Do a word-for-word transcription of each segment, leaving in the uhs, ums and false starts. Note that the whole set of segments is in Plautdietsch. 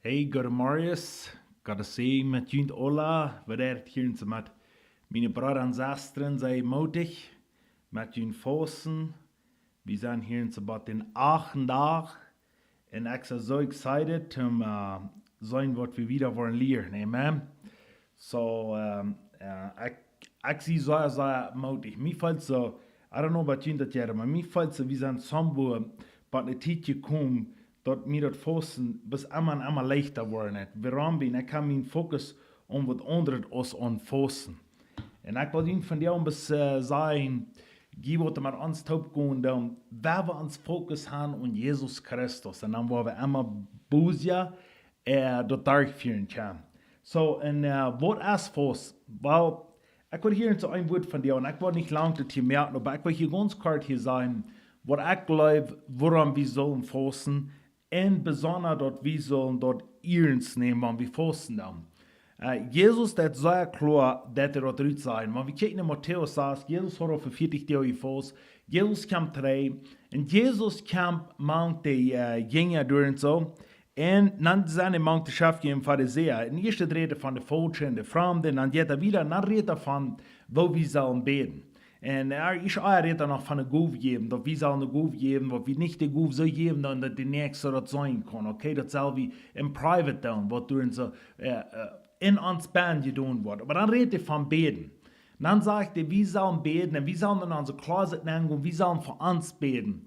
Hey, goodemorjes. Gottes Säajen met junt aula. Wie deit hia met miene Breeda un Sestren, sie mootich met jun Fausten. Wie sent hia en Sabbat dän achten Dach. Un ekj sie soo excited om, äh, seenen waut wie wieda woaren lieren. Amen. So, ähm, äh, ekj, ekj sie soo, soo mootich. Mie felt soo, I don't know about junt daut, oba mie felt soo, wie sent somewhere bie ne Tiet jekomen, daut mie daut Fausten bloos emma un emma leichta woaren deit. Wuarom? Wiels ekj kaun mienen Fokus opp waut aundret aus aun Fausten. Un ekj well junt vondoag een bät, äh, sajen, jie waut met ons toop gonen, dan woa wie ons Fokus haben aun Jesus Christus. Un dan woa wie emma bosja, äh, daut derchfieren kjennen. So, un, äh, waut es Fausten? Well, ekj well hia soo een Wuat vondoag, un ekj well nich lang daut hia moaken, oba ekj well hia gaunz kort hia sajen, waut ekj jleew, wuarom wie sellen fausten, un besonda daut wie sellen daut iernst nämen, wan wie fausten dan. Äh, Jesus, daut es sea kloa, daut hee daut rut säd. Wan wie kjikjen en Matäus sas, Jesus haud aul fa vieetich Doag jefaust. Jesus kjeem trigj. Un Jesus kjeem mank de, äh, Jinja derch un soo. Un dan sent hee mank de Schofkjäaja un Farisäa. Un ieescht rät hee von de Faulsche un de Framde. Un dan jeit hee wieda, un dan rät hee von, woo wie sellen bäden. Un hee, hee rät dan noch von de Gow jäwen, daut wie sellen de Gow jäwen, waut wie nich de Gow soo jäwen, dan daut de Näakjste daut seenen kaun. Okay, daut sell wie en private doonen, waut derch un soo, äh, äh, en ons bennen jedonen woat. Oba dan rät hee von bäden. Dan sajcht hee, wie sellen bäden un wie sellen en onse closet nengonen, wie sellen fa ons bäden.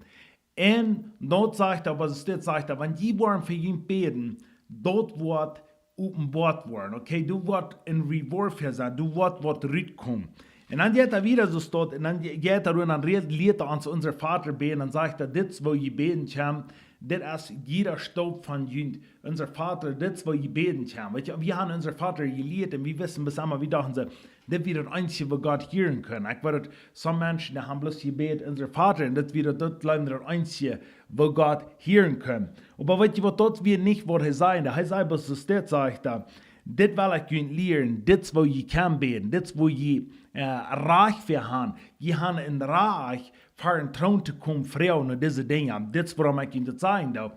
Un daut sajcht hee, waut es dit, sajcht hee, wan jie woaren fa junt bäden, daut woat openboat woaren. Okay, doa woat een reward fa sennen, doa woat waut rutkomen. Un dan jeit hee wieda soo stoakj, un dan je-, jeit hee rut un dan rät-, lieet hee ons Onsen Voda bäden, un sajcht hee, dit es woo jie bäden kjennen, dit es jieda Staup von junt, Onsen Voda, dit es woo jie bäden kjennen. Weet jie, wie haben Onsen Voda jelieet un wie wisten bloos emol, wie dochten soo, dit wia daut eensje, woo Gott hieren kunn. Ekj weet daut, some Menschen, dee haben bloos jebät, Onsen Voda, un dit wia daut, jleewen, daut eensje, woo Gott hieren kunn. Oba weet jie waut, daut wia nich waut hee säd. Hee säd bloos, dit sajcht hee, dit well ekj junt lieren, dit es woo jie kjennen bäden, dit es woo jie, äh, Rajcht fa haben. Jie haben een Rajcht, ver dän Troon to komen, froagen no dise Dinja. Dit es wuarom ekj junt daut sajen doo.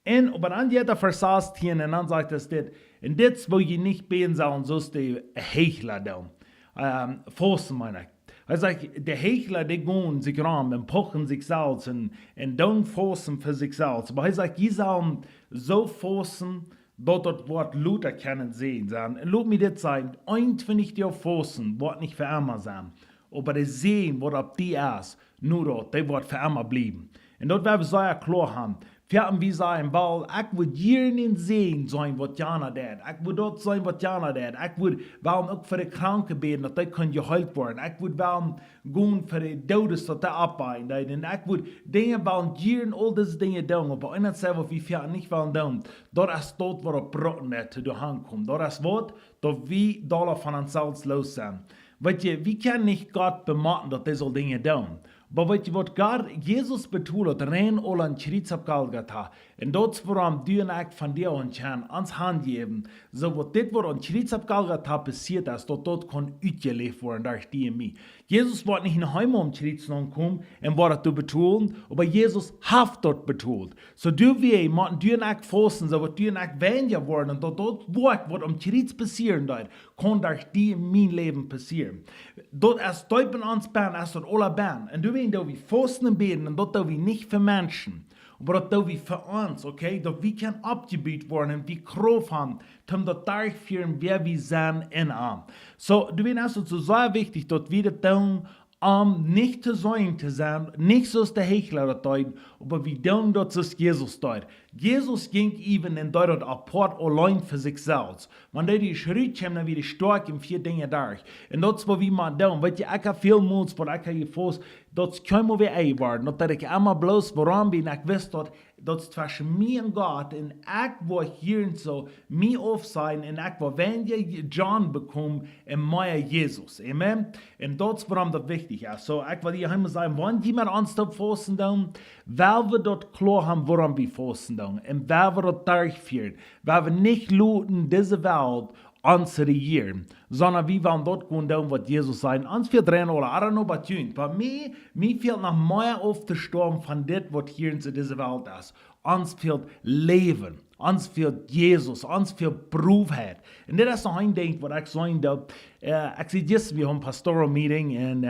Un oba dan jeit hee Varsch sastieen un dan sajcht hee dit, un dit es woo jie nich bäden sellen, soo aus de Heichla doonen. Ähm, fausten, meen ekj. Hee sajcht, de Heichla, dee gonen sikj rom un puchen sikj selfst un, un doonen fausten fa sikj selfst. Oba hee sajcht, jie sellen soo fausten, daut daut woat lota kjennen seenen sennen. Un lot mie dit sajen, eenuntwintich Doag fausten woat nich fa emma sennen. Oba de Säajen, waut opp die es, nu daut, dee woat fa emma bliewen. Un daut woa wie sea kloa haben. Wie haben, wie sajen, well, ekj wudd jieren dän Säajen seenen, waut jana deit. Ekj wudd daut seenen, waut jana deit. Ekj wudd well uk fa de Kranke bäden, daut dee kjennen jeheelt woaren. Ekj wudd well gonen fa de Doodes, daut dee oppwaken deeden. Un ekj wudd Dinja well jieren, aul dise Dinja doonen, oba eent es waut wie veleicht nich wellen doonen. Daut es daut, waut opp broten deit, to doa aunkomen. Daut es waut, daut wie dolla von ons selfst los sent. Weet jie, wie kjennen nich Gott bemotten, daut hee saul Dinja doonen. Oba weet jie waut, Gott, Jesus betold haft rein aul aum Kjriez opp Golgata. Un daut es wuarom du un ekj vondoag kjennen ons hanjäwen, soo waut dit waut aum Kjriez opp Golgata passieet es, daut daut kaun utjeläft woaren derch die un mie. Jesus woat nich noch eemol aum Kjriez aunkomen un woat daut betolen, oba Jesus haft daut betolt. So du wie, motten du un ekj fausten, soo waut du un ekj weinja woaren, un daut daut Woakj waut aum Kjriez passieren deed, kaun derch die un mien Läwen passieren. Daut es deep en ons bennen, es daut aula bennen. Un du wie, daut wie fausten un bäden, un daut doo wie nich fa Menschen, oba daut doo wie fa ons, okay? Daut wie kjennen oppjebut woaren un wie Krauft haben, om daut derchfieren, wäa wie sent en am. So, du wie, es daut soo sea wichtich, daut wie daut doonen, om nich to seenen to sennen, nich soo aus de Heichla daut deeden, oba wie doonen daut soo aus Jesus deed. Jesus jinkj äwen un deed daut aupoat auleen fa sikj selfst. Wan hee de Schritt kjeem, dan wia hee stoakj en vea Dinja derch. Un daut es waut wie mau doonen. Weet jie, ekj hab väl Mols, waut ekj hab jefaust, daut es kjeenmol wada eworden. Daut deed ekj emma bloos, wuarom, wiels ekj wist daut, daut es tweschen mie un Gott, un ekj woa hia un soo mie aufsajen, un ekj woa weinja John bekomen un mea Jesus. Amen. Un daut es wuarom daut wichtich es. So, ekj well hia emol sajen, wan jie met ons toop fausten doonen, woa wie daut kloa haben, wuarom wie fausten doonen. Un woa wie daut derchfieren. Woa wie nich loten dise Welt ons rejieren. Sonda wie wellen daut gonen doonen, waut Jesus säd. Ons fält rein aula, I don't know about you. Bie mie, mie fält noch mea auftostonen von dit, waut hia en dise Welt es. Ons fält Läwen. Ons fält Jesus, ons fält Proowheit. Un dit es noch een Dinkj waut ekj sajen doo. Ekj sie jistren, wie hauden Pastoral Meeting un,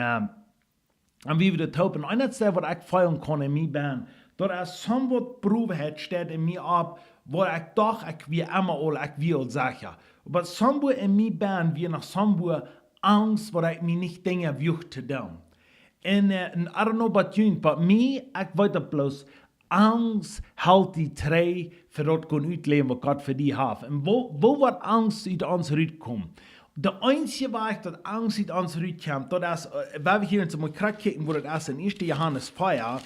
un wie wieren toop. Un eent säd waut ekj feelen kunn en mie bennen, daut es somewhat Proowheit steit en mie opp, waut ekj docht, ekj wia emma aul, ekj wia aul secha. Oba somewhere en mie bennen wia noch somewhere Angst, waut ekj mie nich Dinja wuag to doonen. Un, un I don't know about you, but mie, ekj weet daut bloos, Angst helt die trigj fa daut kunn utläwen waut Gott fa die haft. Un woo, woo woat Angst ut ons rutkomen? De eensje Wajch daut Angst ut ons rutkjemt, daut es, wan wie hia en soo krakjt kjikjen, woo daut es en ieeschte Johanes vea,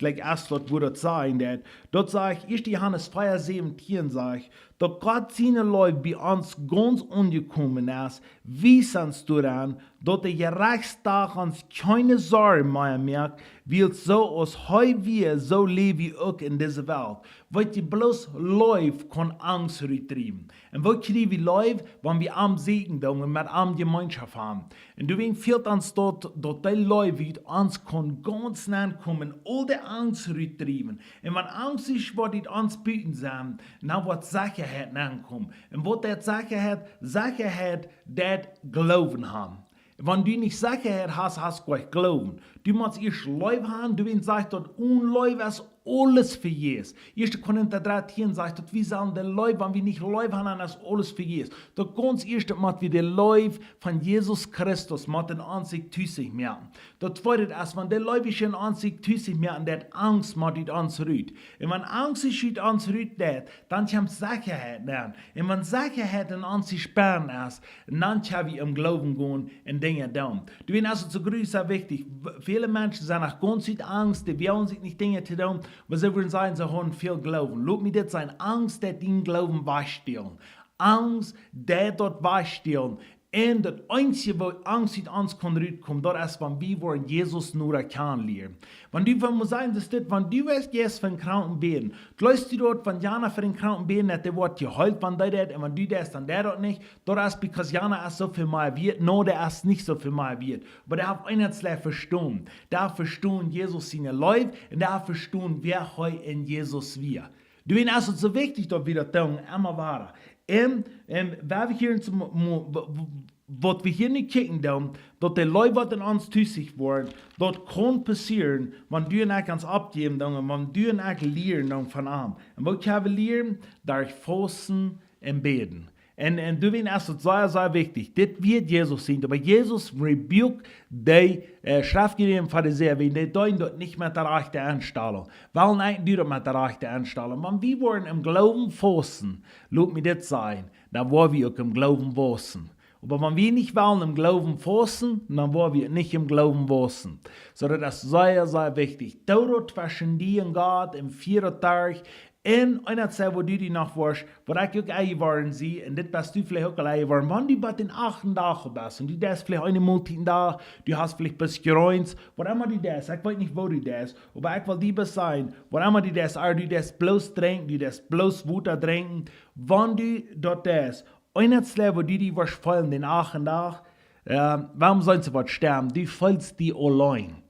like es daut, woo daut sajen deit, daut sajcht, ieeschte Johanes vea säwentieen sajcht, daut Gott siene Leew bie ons gaunz aunjekomen es, wiest ons doaraun, daut de Jerechtsdach ons kjeene Sorj mea moakt, wiels soo aus hee wia, soo läw wie uk en dise Welt. Weet jie, bloos Leew kaun Angst rutdriewen. Un woo kjrie wie Leew? Wan wie am sieekjen doonen un met am Jemeenschoft haben. Un doawäajen fält ons daut, daut dee Leew ut ons kaun gaunz nenkomen, aul de Angst rutdriewen. Un wan Angst es waut ut ons buten sent, dan woat Sechaheit nenkomen. Un waut deit Sechaheit? Sechaheit deit Gloowen haben. Wan du nich Sechaheit hast, hast du kjeen Gloowen. Du motst ieescht Leew haben, doawäajen sajcht daut, onen Leew es aules vejäfs. Ieeschte Korinta drettieen sajcht daut, wie sellen de Leew, wan wie nich Leew haben, dan es aules vejäfs. Daut gaunz ieeschte mott wie de Leew von Jesus Christus mott en ons sikj tusich moaken. Daut tweede es, wan de Leew en ons sikj tusich moakt, deit Angst mott ut ons rut. Un wan Angst es ut ons rut deit, dan kjemt Sechaheit nenn. Un wan Sechaheit en ons sikj bennen es, dan kjenn wie em Gloowen gonen un Dinja doonen. Doawäajen es daut soo groot, soo wichtich. W-, väle Menschen sent noch gaunz ut Angst, dee woagen sikj nich Dinja to doonen, oba see wudden sajen, see haben väl Gloowen. Lot mie dit sajen, Angst deit dienen Gloowen wajchstälen. Angst deit daut wajchstälen. Un daut eensje, woo Angst ut ons kaun rutkomen, daut es, wan wie woaren Jesus noda kjanen lieren. Wan du, wan mott sajen, daut dit, wan du woascht ieescht fa een Kranken bäden, jleefst du daut, wan jana fa een Kranken bäden, daut dee woat jeheelt, wan dee deit, un wan du deist, dan deit daut nich, daut es because jana es soo väl mea wieet, no, dee es nich soo väl mea wieet. Oba dee haft eent vestonen. Dee vestonen Jesus siene Leew, un dee vestonen, wäa hee en Jesus wia. Doawäajen es daut soo wichtich, daut wie daut doonen, emma wada. Un, un wan wie hia en soo mo-, mo-, w-, w-, waut wie hia nu kjikjen doonen, daut de Leew waut en ons tusich woat, daut kaun passieren, wan du un ekj ons oppjäwen doonen, un wan du un ekj lieren doonen von am. Un waut kjenn wie lieren? Derch fausten un bäden. Un, un doawäajen es daut sea, sea wichtich. Dit wia Jesus sien, oba Jesus rebuke dee, äh, Schreftjelieede un Farisäa, wäajen dee deeden daut nich met de rajchte Enstalunk. Wuarom nich dee daut met de rajchte Enstalunk? Wan wie woaren em Gloowen wausen, lot mie dit sajen, dan woa wie uk em Gloowen wausen. Oba wan wie nich wellen em Gloowen wausen, dan woa wie nich em Gloowen wausen. Soo, daut es sea, sea wichtich. Doo daut tweschen die un Gott, un fia daut derch. Un eent säd, waut du die noch woascht, waut ekj uk enjeworden sie, un dit best du veleicht uk aul enjeworden, wan du bie dän achten Dach best, un du deist veleicht eene Moltiet dän Dach, du hast veleicht bloos Greens, waut emma du deist, ekj weet nich, waut du deist, oba ekj well die bloos sajen, waut emma du deist, ea du deist bloos drinkjen, du deist bloos Wota drinkjen, wan du daut deist, eent säd, waut du die woascht feelen dän achten Dach, äh, wuarom sent see waut stemmen? Du feelst die auleen.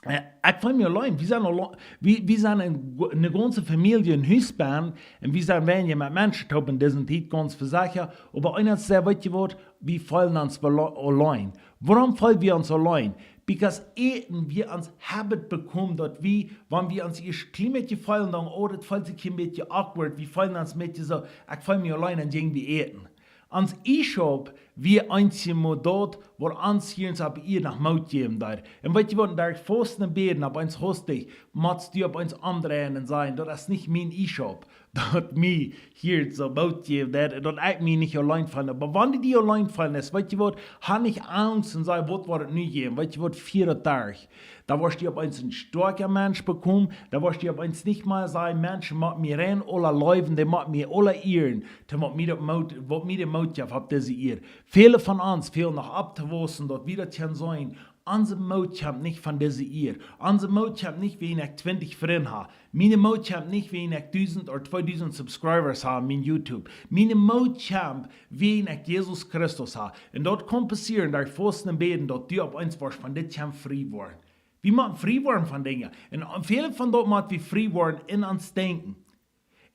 Äh, ekj feel mie auleen. Wie sent aule-, wie, wie sent eene go-, eene gaunze Famielje en Hus bennen, un wie sent weinje met Menschen toop en dise Tiet, gaunz vesecha. Oba eent säd, weet jie waut, wie feelen ons belo-, auleen. Wuarom feelen wie ons auleen? Because ieescht wie ons habit bekomen, daut wie, wan wie ons ieescht kjlien bät feelen, dan, oh, daut feelt sikj een bät awkward, wie feelen ons een bät soo, ekj feel mie auleen, un dan jinj wie äten. Ons Ieschaup wia eensjemol daut, waut ons hia opp Ieed noch Moot jäwen deed. Un weet jie waut, derch fausten un bäden opp eent hastich, motst du opp eent omdreien un sajen, daut es nich mien Ieschaup, daut mie hia soo Moot jäwen deit, daut ekj mie nich auleen feel. Oba wan du die auleen feelst, weet jie waut, hab nich Angst un saj, waut woat et nu jäwen, weet jie waut, fia daut derch. Dan woascht du opp eent een stoakja Mensch bekomen, dan woascht du opp eent nich mea sajen, Menschen, mott mie rein aula leewen, dee mott mie aula ieren, dee mott mie daut Moot, waut mie de Moot jeft opp dise Ieed. Väle von ons fälen noch opptowausen, daut wie daut kjennen seenen. Onse Moot kjemt nich von dise Ieed. Onse Moot kjemt nich, wäajen ekj twintich Frind hab. Miene Moot kjemt nich, wäajen ekj dusent ooda tweedusent Subscribers hab opp mien YouTube. Miene Moot kjemt, wäajen ekj Jesus Christus hab. Un daut kaun passieren, derch fausten un bäden, daut du opp eent woascht von dit kjennen frie woaren. Wie motten frie woaren von Dinja. Un väl von daut mott wie frie woaren en ons Denkjen.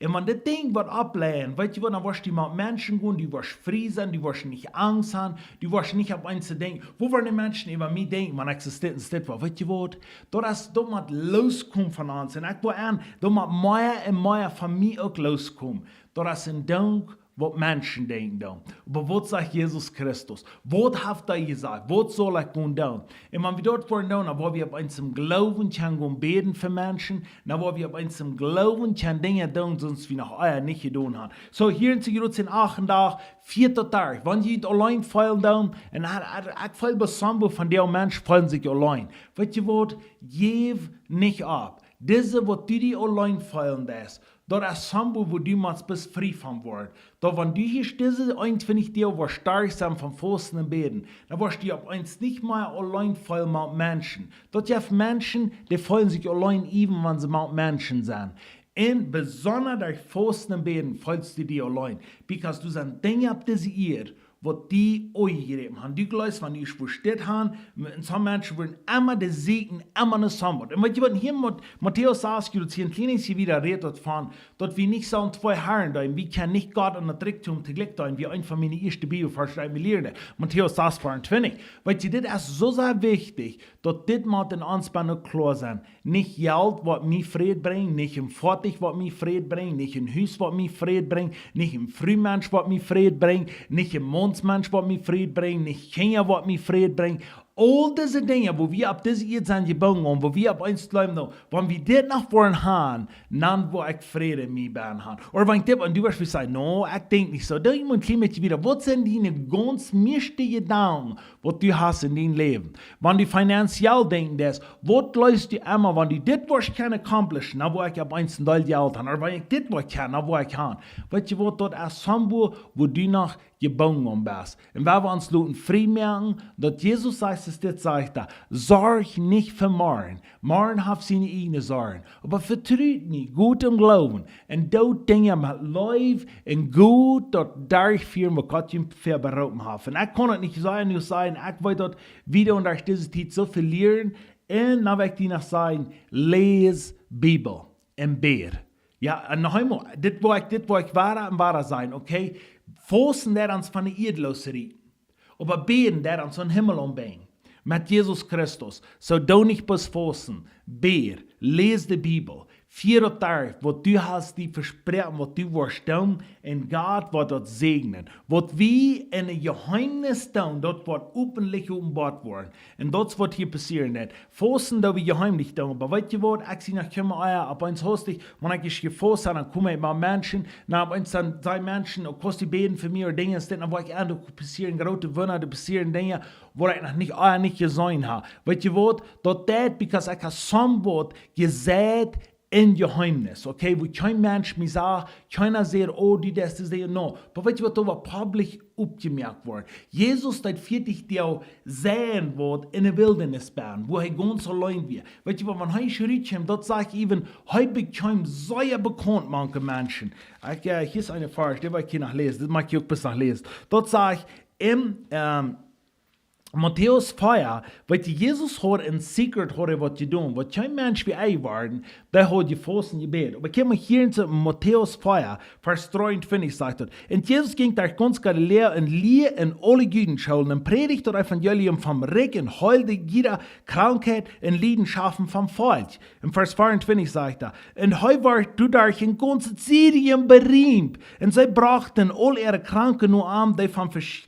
Un wan dit Dinkj woat oppleien, weetst du waut, dan woascht du met Menschen gonen, du woascht frie sennen, du woascht nich Angst haben, du woascht nich opp eemol denkjen, woo woaren de Menschen äwa mie denkjen, wan ekj soo stell un stell woa. Weetst du waut, daut es, daut mott loskomen von ons. Un ekj well aun, daut mott mea un mea von mie uk loskomen. Daut es een Dinkj, waut Menschen denkjen dan. Oba waut sajcht Jesus Christus? Waut haft hee jesajcht? Waut saul ekj gonen doonen? Un wan wie daut woaren doonen, dan woa wie opp eemol em Gloowen kjennen gonen bäden fa Menschen, dan woa wie opp eemol em Gloowen kjennen Dinja doonen, waut wie noch ea nich jedonen haben. Soo, hia en Sirus en achtendacht, vieeta Dach, wan jie junt auleen feelen doonen, un ekj, ekj, ekj feel bie somebody von dee Menschen feelen sikj auleen. Weetst du waut? Jeff nich opp. Dise, waut du die auleen feelen deist, daut es somebody, wua du motst best frie von woaren. Daut wan du hia dise eenuntwintich Doag woascht stoakj sennen von fausten un bäden, dan woascht du opp eemol nich mea auleen feelen met Menschen. Daut jeft Menschen, dee feelen sikj auleen, even wan see met Menschen sent. Un besonda derch fausten un bäden feelst du die auleen. Because doa sent Dinja opp dise Ieed, waut die aunjejräwen haben. Du jleefst, wan du es vestonen hast, un soone Menschen woaren emma de Sieken, emma ne Sambot. Un weetst du waut, hia en Mat-, Matäus sas, jie daut hia en kjlienet bät wieda rät daut von, daut wie nich sellen twee Harn deenen. Wie kjennen nich Gott un daut Rikjdom toojlikj deenen, woo eent von miene ieeschte Bibelvarsch, dee wie lieeden. Matäus sas, veeauntwintich. Weetst du, dit es soo sea wichtich, daut dit mott en ons bennen kloa sennen. Nich Jelt woat mie Fräd brinjen, nich een Foatich woat mie Fräd brinjen, nich een Hus woat mie Fräd brinjen, nich een Frumensch woat mie Fräd brinjen, nich een Maunsmensch woat mie Fräd brinjen, nich Kjinja woat mie Fräd brinjen. Aul dise Dinja, wua wie opp dise Ieed sent jebungen, un wua wie opp eemol jleewen, no, wan wie dit noch woaren haben, dan woa ekj Fräd en mie bennen haben. Ooda wan ekj dit, un du woascht sajen, no, ekj denkj nich soo. Dan mott eena kjlien bät wieda. Waut sent diene gaunz mieeschte Jedanken, waut du hast en dien Läwen? Wan du finanziell denkjen deist, waut jleefst du emma, wan du dit woascht kjennen accomplishen, dan woa ekj opp eemol een Deel Jelt haben. Ooda wan ekj dit woa kjennen, dan woa ekj haben. Weetst du waut, daut es somewhere, wua du noch jebungen best. Un wan wie ons loten frie moaken, daut Jesus sajcht, es dit, sajcht hee: Sorj nich fa morjen. Morjen haft siene ieejne Sorjen. Oba vetrut mie, goot em Gloowen. Un doot Dinja met Leew un goot daut derchfieren, waut Gott junt fa beroopen haft. Un ekj kaun daut nich sajen, nich sajen, ekj weet daut wie doonen derch dise Tiet soo väl lieren. Un dan well ekj die noch sajen, läs Bibel un bäd. Jo, un noch eemol, dit woa ekj, dit woa ekj wada un wada sajen, okay? Fausten deit ons von de Ieed loosrieten. Oba bäden deit ons aum Himmel aunbrinjen. Met Jesus Christus. Soo doo nich bloos fausten. Bäd, läs de Bibel. Vieeta Dach, waut du hast die vesproaken, waut du woascht doonen, un Gott woat daut säajnen. Waut wie en een Jeheemnis doonen, daut woat openlich openboat woaren. Un daut es waut hia passieren deit. Fausten doo wie jeheemlich doonen. Oba weetst du waut, ekj sie noch kjeem ea opp eemol hastich, wan ekj es jefaust, dan komen emma Menschen, dan opp eemol dan sajen Menschen, oh, kaust du bäden fa mie, ooda Dinja, dan woa ekj aun, doa passieren groote Wunda, doa passieren Dinja, waut ekj noch nich, ea nich jeseenen hab. Weetst du waut, daut deit, because ekj hab somewhat jesajcht en Jeheemnis, okay? Wua kjeen Mensch mie sach, kjeena sajcht, oh, du deist dit, no. Oba weetst du waut, daut woat public oppjemoakt woaren. Jesus deed vieetich Doag sennen waut en de Wiltnis bennen, wua hee gaunz auleen wia. Weetst du waut, wan hee rut kjeem, daut sajcht even, hee wort sea bekaunt mank Menschen. Ekj, äh, hia es een Varsch, dän well ekj hia noch läsen, dit mott ekj uk bloos noch läsen. Daut sajcht en, ähm, Matäus vea, weetst du, Jesus haud en secret, haud hee waut jedonen, waut kjeen Mensch wia enjeworden, dee haud jefaust un jebät. Oba kjikj mol hia en Matäus vea, Varsch dreeuntwintich sajcht daut: Un Jesus jinkj derch gaunz Galiläa un lieed en aule Judenschoolen un prädijd daut Evangelium vom Rikj un heeld jiede Krankheit un Liedenschaften vom Volkj. En Varsch veeauntwintich sajcht hee: Un hee wort doaderch en gaunzet Syrien beriemt, un see brochten aul äare Kranke no am, dee von vesch-,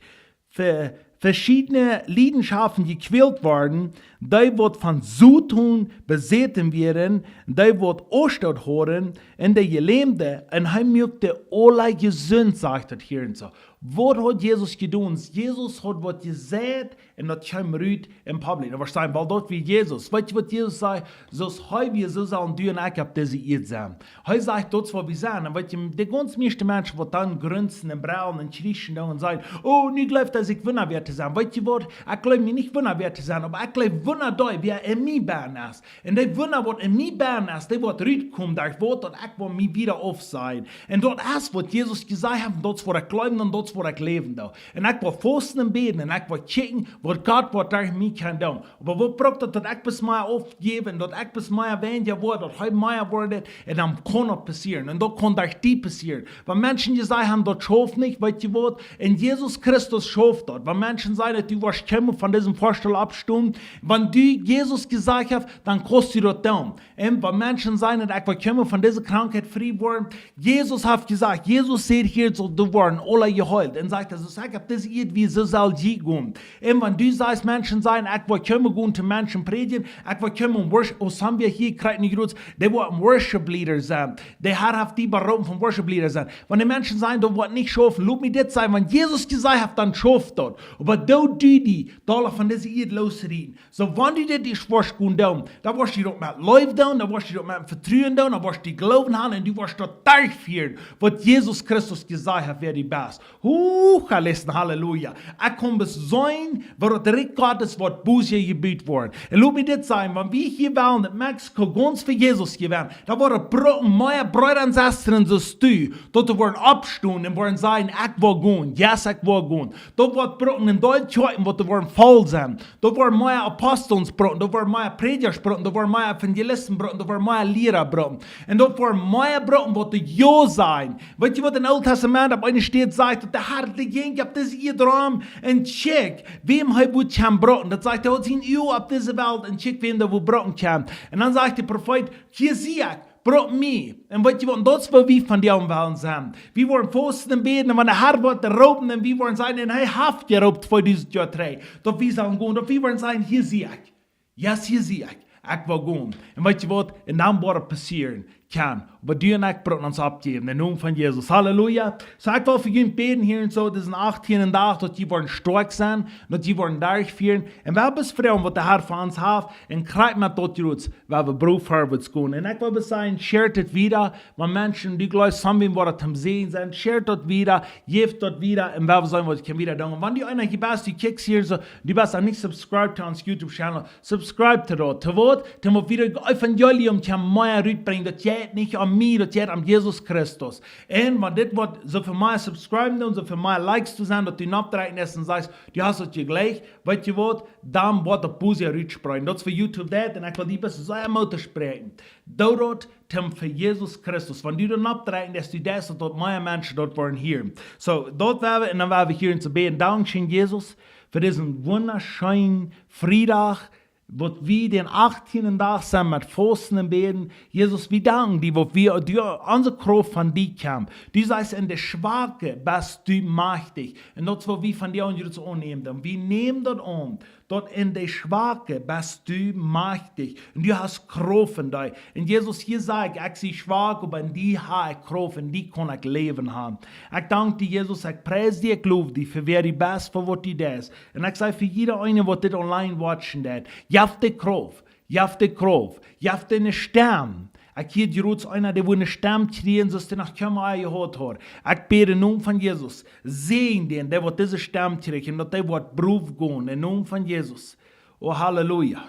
ve-, veschiedne Liedenschaften jekwält worden, dee waut von Soton besäten wieren, dee waut Ostaut hauden, un de Jelämde, un hee muak aule jesunt, sajcht daut hia en soo. Waut haud Jesus jedonen? Jesus haud waut jesajcht, un daut kjeem rut en public. Un waut sajcht, well, daut wia Jesus. Weetst du waut Jesus säd? Soo aus hee wia, soo sellen du un ekj opp dise Ieed sennen. Hee sajcht, daut es waut wie sent. Un weetst du, de gaunz mieeschte Menschen, waut dan grunzen un brellen un kjrieschen doonen un sajen, oh, nu jleeft hee sikj wundawoakj to sennen. Weetst du waut? Ekj jleew mie nich wundawoakj to sennen, oba ekj jleew Wunda dee, wäa en mie bennen es. Un dee Wunda, waut en mie bennen es, dee woat rutkomen, doa woat daut ekj woa mie wieda aufsajen. Un daut es, waut Jesus jesajcht haft, daut es, waut ekj jleew, un daut es, waut ekj läwen doo. Un ekj woa fausten un bäden, un ekj woa kjikjen, waut Gott woat derch mie kjennen doonen. Oba waut brukt daut, daut ekj bloos mea aufjäw, un daut ekj bloos mea weinja woa, daut hee mea woat, un dan kaun daut passieren. Un daut kaun derch die passieren. Wan Menschen jesajcht haben, daut schauft nich, weetst du waut? En Jesus Christus schauft daut. Wan Menschen sajen, daut du woascht kjennen von disen Foastool oppstonen, wan du Jesus jesajcht hast, dan kaust du daut doonen. Un wan Menschen sajen, daut ekj well kjennen von dise Krankheit frie woaren, Jesus haft jesajcht, Jesus sajcht hia, soo, dee woaren aule jeheelt. Un sajcht hee, soo, ekj hab dise Ieed, woo soo saul jie gonen. Un wan du sajchst, Menschen sajen, ekj well kjennen gonen to Menschen prädjen, ekj well kjennen worship, ooda haben wie hia kjrieen jrots, dee woaren worship leaders sennen. De Herr haft die beroopen von worship leaders sennen. Wan de Menschen sajen, daut woat nich schaufen, lot mie dit sajen, wan Jesus jesajcht haft, dan schauft daut. Oba doo du die, doa von dise Ieed losrieten. Soo, wan du dit die woascht gonen doonen, dan woascht du daut met Leew doonen, dan woascht du daut met Vetruen doonen, dan woascht du Gloowen haben un du woascht daut derchfieren, waut Jesus Christus jesajcht haft, wäa du best. Huch, listen, Halleluja. Ekj kaun bloos seenen, woo daut Rikj Gottes woat boosje jebut woaren. Un lot mie dit sajen, wan wie hia wellen, daut Mexiko gaunz fa Jesus jewennen, dan woat daut brucken mea Breeda un Sestren soo aus du, daut dee woaren oppstonen un woaren sajen, ekj well gonen, yes, ekj well gonen. Daut woat brucken en dee Kjoakjen, waut dee woaren voll sennen. Daut woaren mea Apostel brucken, daut woaren mea Prädja brucken, daut woaren mea Evangelisten brucken, daut woaren mea Liera brucken. Un daut woaren mea brucken, waut dee jo sajen. Weetst du, waut em Oolen Tastament opp eene Städ sajcht, daut de Herr, dee jinkj opp dise Ieed rom un kjikjt, wäm hee wudd kjennen brucken. Daut sajcht, hee haud sien Uag opp dise Welt un kjikjt, wäm hee wudd brucken kjennen. Un dan sajcht de Profeet, hia sie ekj, bruck mie. Un weetst du waut, un daut es, woo wie vondoag wellen sennen. Wie woaren fausten un bäden, un wan de Herr woat roopen, un wie woaren sajen, un hee haft jeroopt tweedusent Joa trigj, daut wie sellen gonen, daut wie woaren sajen, hia sie ekj. Yes, hia sie ekj. Ekj well gonen. Un weetst du waut? Un dan woat et passieren kjennen. Oba du un ekj brucken ons oppjäwen. Em Nomen von Jesus. Halleluja. Soo, ekj well fa junt bäden hia un soo, disen achttienden Dach, daut jie woaren stoakj sennen, daut jie woaren derchfieren. Un wie haben Vetruen, waut de Herr fa ons haft. Un krakjt met daut jrots, wie haben Broof verwoats gonen. Un ekj well bloos sajen, share daut wieda, wan Menschen, du jleefst, somebody woat daut tom Säajen sennen, share daut wieda, jeff daut wieda, un wie sellen seenen, waut wie kjennen wieda doonen. Wan du eena hia best, du kjikjst hia soo, du best noch nich subscribed to ons YouTube channel, subscribe to daut. To waut? Daut wie daut Evangelium kjennen mea rutbrinjen. Daut jeit nich om mie, daut jeit om Jesus Christus. Un wan dit woat soo väl mea subscriben doonen, soo väl mea likes to sennen, daut du nopp dreien es un sajchst, du hast daut jliked, weetst du waut, dan woat daut boosje rutspreeden. Daut es fa YouTube daut, un ekj well die bloos sea Moot toospräakjen. Doo daut, tom fa Jesus Christus. Wan du daut nopp dreien es, du deist daut, daut mea Menschen daut woaren hieren. Soo, daut woa wie, un dan woa wie hia en soo bäden. Dankscheen, Jesus, fa disen wundascheenen Friedach, waut wie dän achttienden Dach sennen met fausten un bäden. Jesus, wie danken die, waut wie, du, onse Krauft von die kjemt. Du sajchst, en de Schwakheit best du majchtich. Un daut es, waut wie von die aun jrots aunnämen. Un wie nämen daut aun, daut en de Schwakheit best du majchtich. Un du hast Krauft en die. Un Jesus, hia saj ekj, ekj sie schwak, oba en die hab ekj Krauft, en die kaun ekj Läwen haben. Ekj dank die, Jesus, ekj pries die, ekj loof die, fa wäa du best, fa waut du deist. Un ekj saj fa jieda eena, waut dit online watchen deit, jeff die Krauft, jeff die Krauft, jeff die eene Stemm. Ekj hia jrots eena, dee woat eene Stemm kjrieen, soo aus dee noch kjeenmol jehaut haft. Ekj bäd em Nomen von Jesus, säajen dän, dee waut dise Stemm kjricht, un daut dee woat Broof gonen, em Nomen von Jesus. O, Halleluja.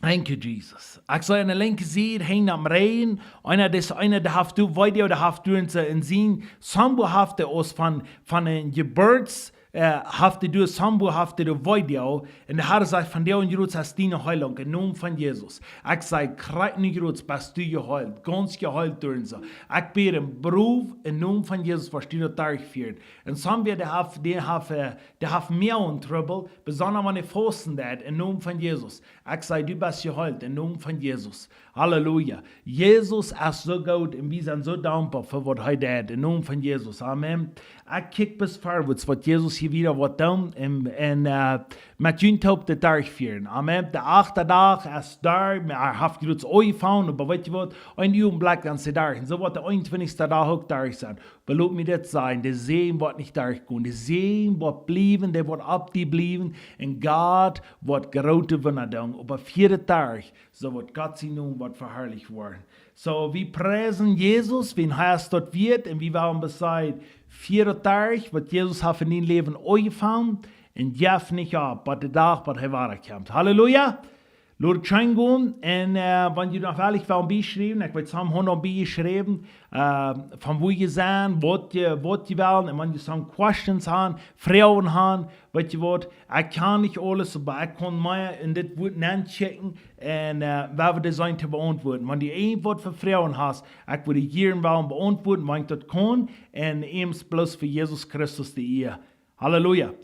Thank you, Jesus. Ekj see aun de linkje Sied, Henj aum Räajen. Eena, dis eena, dee haft doa Video, dee haft doa en sien, en sien, somebody haft dee aus von, von een Jeburts, äh, haft dee doa, somebody haft dee doa Video. Un de Herr sajcht, vondoag un jrots hast du diene Heilunk, em Nomen von Jesus. Ekj saj, krakjt nu jrots best du jeheelt, gaunz jeheelt doa en soo. Ekj bäd en Broof, em Nomen von Jesus, woascht du daut derchfieren. Un somebody, dee haft, dee haft, äh, dee haft Moagen Trubbel, besonda wan dee fausten deit, em Nomen von Jesus. Ekj saj, du best jeheelt, em Nomen von Jesus. Halleluja. Jesus es soo goot un wie sent soo dankboa fa waut hee deit, em Nomen von Jesus. Amen. Ekj kjikj bloos verwoats, waut Jesus hia wieda woat doonen, un, un, äh, met junt toop daut derchfieren. Amen. De achte Dach es doa, oba hee haft jrots aunjefongen, oba weetst du waut? Een Uagenblekj dan es hee doa. Un soo woat de eenuntwintichste Dach uk doa sennen. Oba lot mie dit sajen, de Säajen woat nich derchgonen. De Säajen woat bliewen, dee woat opp die bliewen. Un Gott woat groote Wunda doonen. Oba vea Dach, soo woat Gott sien Nomen woat veharlicht woaren. Soo, wie priesen Jesus, wiels hee es daut wieet, un wie wellen beseid vea Dach, waut Jesus haft en dien Läwen aunjefongen. Un jeff nich opp, bat de Dach, bat hee wada kjemt. Halleluja! Lot scheen gonen. Un wan jie noch wellich wellen bieschriewen, ekj weet, see haben noch biejeschräwen, von wua jie sent, waut jie wellen. Un wan jie some questions han, Froagen han, weet jie waut, ekj kaun nich aules, oba ekj kaun mea en dit Wuat nenn kjikjen. Un woa wie dee seenen to beauntwuaden. Wan du irjentwaut fa Froagen hast, ekj wudd dee jieren wellen beauntwuaden, wan ekj daut kaun. Un eemst bloos fa Jesus Christus de Ea. Halleluja!